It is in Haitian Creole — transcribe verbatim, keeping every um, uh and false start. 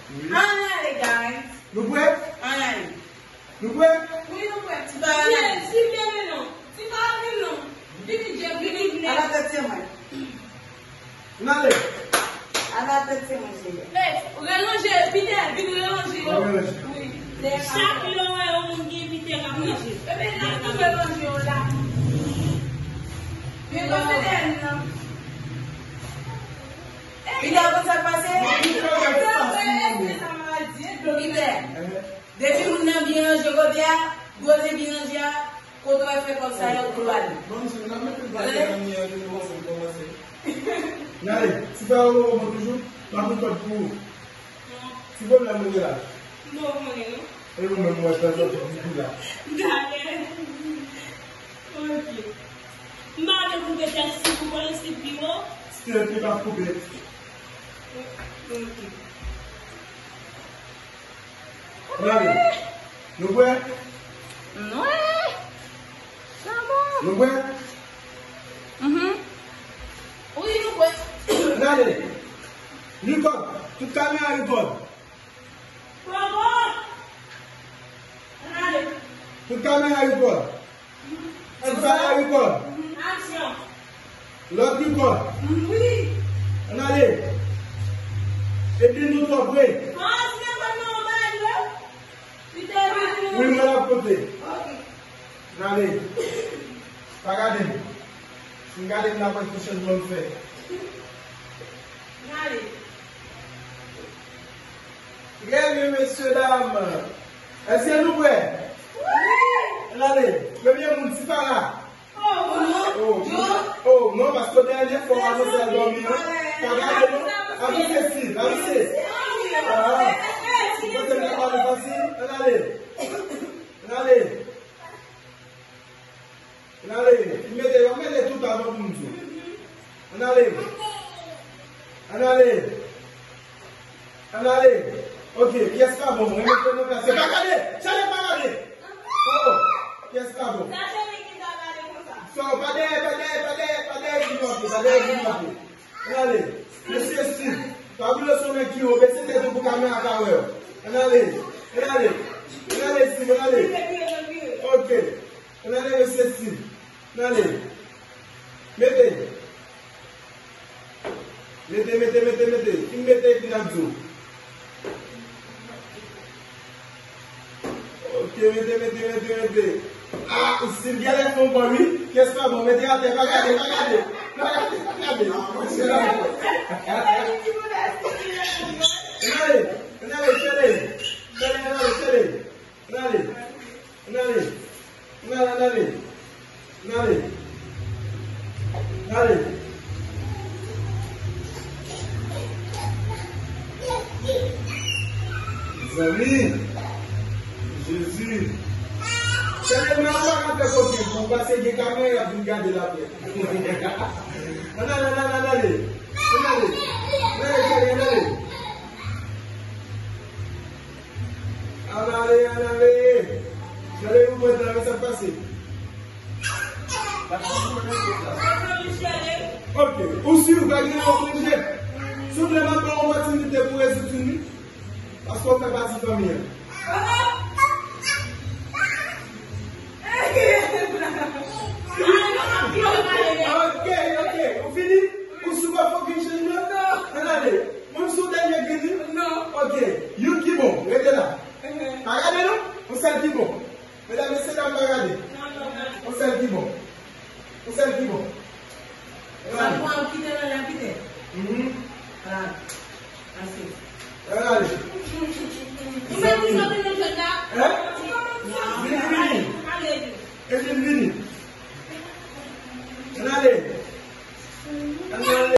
Ann ale, guys. Nou prè? Ann ale. Nou prè? Wi, nou prè. Ti pa ale. Ti pa ale non. Ti pa ale non. Vini, Jeff, vini, vini. Ala tèt se mwen. N ale. Ala tèt se mwen, se mwen. Hey, relanje, Peter, vin relanje yo. Relanje. Wi. Chak lè w wè yon moun gen Peter k ap ranje. Ebyen, n ap tou relanje yo la. Men pase dèyè n nan. Peter, konn sa k pase? Peter, Peter, depi moun nan byen ranje kote a, gwo zen byen ranje a, kote w al fè kòb sa yo, ou ale. Bon, si nou mete bagay nan miyaj nou, nou kòmanse. N ale, ti frè ou bon toujou, m ap yon kòd pou ou. Ti pwoblèm ou gen la. M pa konnen, non. E ou menm, ou wè, sa sòti pipi la. Dakò. Ok. M pa vle koupe tèt si pou konnen si pi wo. Tèt li p ap koupe. Ok. N ale. Nou prè? Mwen. Sa bon. Nou prè? Mhm. Wi, nou prè. N ale. Record. Tout kamera record. Bravo. N ale. Tout kamera record. Tout kamera record. Aksyon. Lòt record. Wi. Ann ale. Epi nou twò pre. Wi, mwen ap konte. N ale. Pa gade m. Si n gade m, n ap wè ki chanjman m fè. N ale. Trè byen, mesye dam. Èske nou prè? Wi. Ann ale. Premye moun, Ti Fara. Oh, non. Oh, non, paske dènye fwa w anonse al dòmi an. Pa gade non. Avanse, Steve, avanse. Ah, ou panse m ta pale fasil? Ann ale. Ann ale. Ann ale. Mete, yo mete tout avan pou m di w. Ann ale. Ann ale. Ann ale. Ok, pyès pa bon. Remete nan plas. Pa gade! Chale, pa gade! Oh, oh. Pyès pa bon. Sa se li ki ta gade konsa. So, pa dèyè, pa dèyè, pa dèyè, pa dèyè, ki frape, pa dèyè, ki frape. Ann ale. Mesye Steve, pa boule son nèg ki wo, bese tèt ou pou kamera ka wè w. Ann ale. Ann ale. Ann ale, Steve, ann ale. Ok. Ann ale, mesye Steve. Ann ale. Mete. Mete, mete, mete, mete. Fin mete epi n ap di w. Ok, mete, mete, mete, mete. Ah, ou Steve genlè fè yon bon, wi. Pyès pa bon, mete atè, pa gade, pa gade. Pa gade, pa gade. Ann ale, ann ale, chale. Chale, ann ale, chale. Ann ale. Ann ale. Ann ale, ann ale. Ann ale. Ann ale. Mezanmi. Jezi. Chale, men ou pa ka fè kokenn pou pase gen kamera y ap vin gade l apre. Ann ale, ann ale, ann ale. Ann ale. Ann ale, chale, ann ale. Ann ale, ann ale. Chale, ou kontan, men sa k pase. Ok, ou si ou pa gen lè w oblije. Si w vle m ap ba w opòtinite pou rezoud youn wi. Paske w fè pati fanmi an. Ok, ok. Ou fini? Ou si w pa fè okenn chanjman? Ann ale. Menm si w dènye grenn wi? Non. Ok. Youn ki bon. Rete la. Pa gade non. Yon sèl ki bon. Medam, mesye dam, pa gade. Yon sèl ki bon. Yon sèl ki bon. Ann ale. Sa pran kite nan la pite. Mhm. Ah. Ase. Ann ale. Ou mèt ki sòti nan jwèt la? Hein?